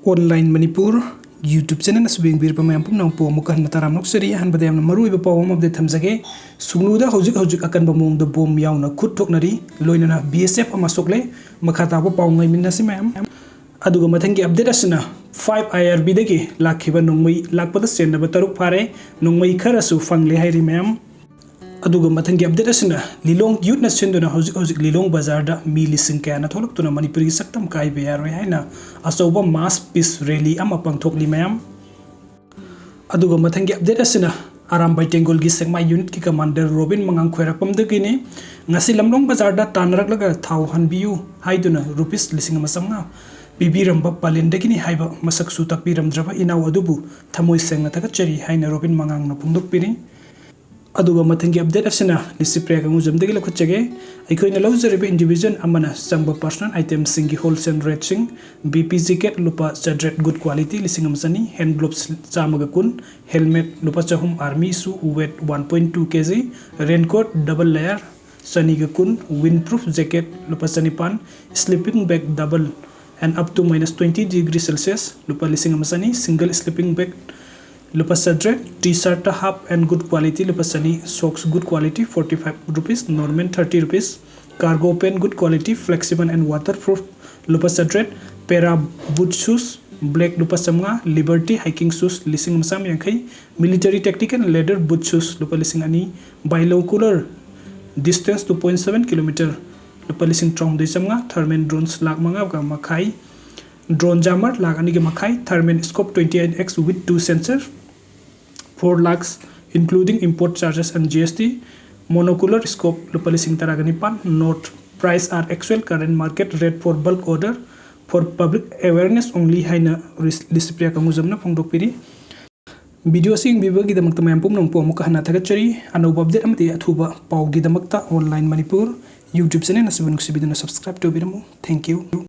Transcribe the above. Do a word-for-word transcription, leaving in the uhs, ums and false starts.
Online Manipur YouTube channel ꯑꯁꯤꯕꯨ ꯌꯦꯡꯕꯤꯔꯤꯕ ꯃꯌꯥꯝ ꯄꯨꯝꯅꯃꯛꯄꯨ ꯑꯃꯨꯛꯀ ꯍꯟꯅ ꯇꯔꯥꯝꯅ ꯑꯣꯛꯆꯔꯤ꯫ ꯑꯍꯥꯟꯕꯗ ꯌꯥꯝꯅ ꯃꯔꯨꯑꯣꯏꯕ ꯄꯥꯎ ꯑꯃ update ꯊꯝꯖꯒꯦ꯫ ꯁꯨꯡꯅꯨꯗ ꯍꯧꯖꯤꯛ ꯍꯧꯖꯤꯛ ꯑꯀꯟꯕ ꯃꯑꯣꯡꯗ ꯕꯣꯝ ꯌꯥꯎꯅ ꯈꯨꯠ ꯊꯣꯛꯅꯔꯤ, ꯂꯣꯏꯅꯅ B S F ꯑꯃ ꯁꯣꯛꯂꯦ꯫ ꯃꯈꯥ ꯇꯥꯕ ꯄꯥꯎ ꯉꯥꯏꯃꯤꯟꯅꯁꯤ ꯃꯌꯥꯝ꯫ ꯑꯗꯨꯒ ꯃꯊꯪꯒꯤ update ꯑꯁꯤꯅ five I R B ꯗꯒꯤ ꯂꯥꯛꯈꯤꯕ ꯅꯣꯡꯃꯩ ꯂꯥꯛꯄꯗ ꯆꯦꯟꯅꯕ ꯇꯔꯨꯛ ꯐꯥꯔꯦ꯫ ꯅꯣꯡꯃꯩ ꯈꯔꯁꯨ ꯐꯪꯂꯦ ꯍꯥꯏꯔꯤ ꯃꯌꯥꯝ꯫ ꯑꯗꯨꯒ ꯃꯊꯪꯒꯤ update ꯑꯁꯤꯅ ꯂꯤꯂꯣꯡ youthꯅ ꯁꯤꯟꯗꯨꯅ ꯍꯧꯖꯤꯛ ꯍꯧꯖꯤꯛ ꯂꯤꯂꯣꯡ ꯕꯖꯥꯔꯗ ꯃꯤ ꯂꯤꯁꯤꯡ ꯀꯌꯥꯅ ꯊꯣꯛꯂꯛꯇꯨꯅ ꯃꯅꯤꯄꯨꯔꯒꯤ ꯁꯛꯇꯝ ꯀꯥꯏꯕ ꯌꯥꯔꯣꯏ ꯍꯥꯏꯅ ꯑꯆꯧꯕ mass peace rally ꯑꯃ ꯄꯥꯡꯊꯣꯛꯂꯤ ꯃꯌꯥꯝ꯫ ꯑꯗꯨꯒ ꯃꯊꯪꯒꯤ update ꯑꯁꯤꯅ ꯑꯔꯥꯝꯕꯥꯏ ꯇꯦꯡꯒꯣꯜꯒꯤ ꯁꯦꯛꯃꯥꯏ unitꯀꯤ commander ꯔꯣꯕꯤꯟ ꯃꯉꯥꯡ ꯈ꯭ꯋꯥꯏꯔꯥꯛꯄꯝꯗꯒꯤꯅꯤ꯫ ꯉꯁꯤ ꯂꯝꯂꯣꯡ ꯕꯖꯥꯔꯗ ꯇꯥꯟꯅꯔꯛꯂꯒ ꯊꯥꯎ ꯍꯟꯕꯤꯌꯨ ꯍꯥꯏꯗꯨꯅ ꯔꯨꯄꯤꯁ ꯂꯤꯁꯤꯡ ꯑꯃ ꯆꯥꯝꯃꯉꯥ ꯄꯤꯕꯤꯔꯝꯕ ꯄꯥꯂꯦꯟꯗꯒꯤꯅꯤ ꯍꯥꯏꯕ ꯃꯁꯛꯁꯨ ꯇꯥꯛꯄꯤꯔꯝꯗ꯭ꯔꯕ ꯏꯅꯥꯎ ꯑꯗꯨꯕꯨ ꯊꯃꯣꯏ ꯁꯦꯡꯅ ꯊꯥꯒꯠꯆꯔꯤ ꯍꯥꯏꯅ ꯔꯣꯕꯤꯟ ꯃꯉꯥꯡꯅ ꯐꯣꯡꯗꯣꯛꯄꯤꯔꯤ꯫ ꯑꯗꯨꯒ ꯃꯊꯪꯒꯤ update ꯑꯁꯤꯅ ꯂꯤꯁꯤꯄ꯭ꯔꯤꯌꯥ ꯀꯥꯡꯉꯨꯖꯝꯗꯒꯤ ꯂꯧꯈꯠꯆꯒꯦ꯫ ꯑꯩꯈꯣꯏꯅ ꯂꯧꯖꯔꯤꯕ individual ꯑꯃꯅ ꯆꯪꯕ personal itemꯁꯤꯡꯒꯤ wholesale rateꯁꯤꯡ, B P jacket ꯂꯨꯄꯥ ꯆꯥꯇ꯭ꯔꯦꯠ good quality ꯂꯤꯁꯤꯡ ꯑꯃ ꯆꯅꯤ, hand gloves ꯆꯥꯝꯃꯒ ꯀꯨꯟ, helmet ꯂꯨꯄꯥ ꯆꯍꯨꯝ, army shoe weight one point two K G, raincoat double layer ꯆꯅꯤꯒ ꯀꯨꯟ, windproof jacket ꯂꯨꯄꯥ ꯆꯅꯤꯄꯥꯟ, sleeping bag double and up to minus twenty degree Celsius ꯂꯨꯄꯥ ꯂꯤꯁꯤꯡ ꯑꯃ ꯆꯅꯤ, single sleeping bag ꯂꯨꯄꯥ ꯆꯥꯇ꯭ꯔꯦꯠ, T-shirt half and good quality ꯂꯨꯄꯥ ꯆꯅꯤ, socks good quality forty five rupees, normal thirty rupees, cargo pant good quality flexible and waterproof ꯂꯨꯄꯥ ꯆꯥꯇ꯭ꯔꯦꯠ, para boot shoes black ꯂꯨꯄꯥ ꯆꯥꯝꯃꯉꯥ, Liberty hiking shoes ꯂꯤꯁꯤꯡ ꯑꯃ ꯆꯥꯝꯃ ꯌꯥꯡꯈꯩ, military tactical leather boot shoes ꯂꯨꯄꯥ ꯂꯤꯁꯤꯡ ꯑꯅꯤ, binocular distance two point seven kilometer ꯂꯨꯄꯥ ꯂꯤꯁꯤꯡ ꯇꯔꯥꯍꯨꯝꯗꯣꯏ ꯆꯥꯝꯃꯉꯥ, Thermal drones ꯂꯥꯛ ꯃꯉꯥꯒ ꯃꯈꯥꯏ, drone jammer ꯂꯥꯛ ꯑꯅꯤꯒ ꯃꯈꯥꯏ, Thermal scope twenty eight X with two sensor four lakhs including import charges and G S T, monocular scope ꯂꯨꯄꯥ ꯂꯤꯁꯤꯡ ꯇꯔꯥꯒ ꯅꯤꯄꯥꯟ, note price are actual current market rate for bulk order for public awareness only ꯍꯥꯏꯅ Licypriya ꯀꯥꯡꯉꯨꯖꯝꯅ ꯐꯣꯡꯗꯣꯛꯄꯤꯔꯤ꯫ Video ꯑꯁꯤ ꯌꯦꯡꯕꯤꯕꯒꯤꯗꯃꯛꯇ ꯃꯌꯥꯝ ꯄꯨꯝꯅꯃꯛꯄꯨ ꯑꯃꯨꯛꯀ ꯍꯟꯅ ꯊꯥꯒꯠꯆꯔꯤ꯫ ꯑꯅꯧꯕ update ꯑꯃꯗꯤ ꯑꯊꯨꯕ ꯄꯥꯎꯒꯤꯗꯃꯛꯇ Online Manipur YouTube channel ꯑꯁꯤꯕꯨ ꯅꯨꯡꯁꯤꯕꯤꯗꯨꯅ subscribe ꯇꯧꯕꯤꯔꯝꯃꯨ꯫ Thank you꯫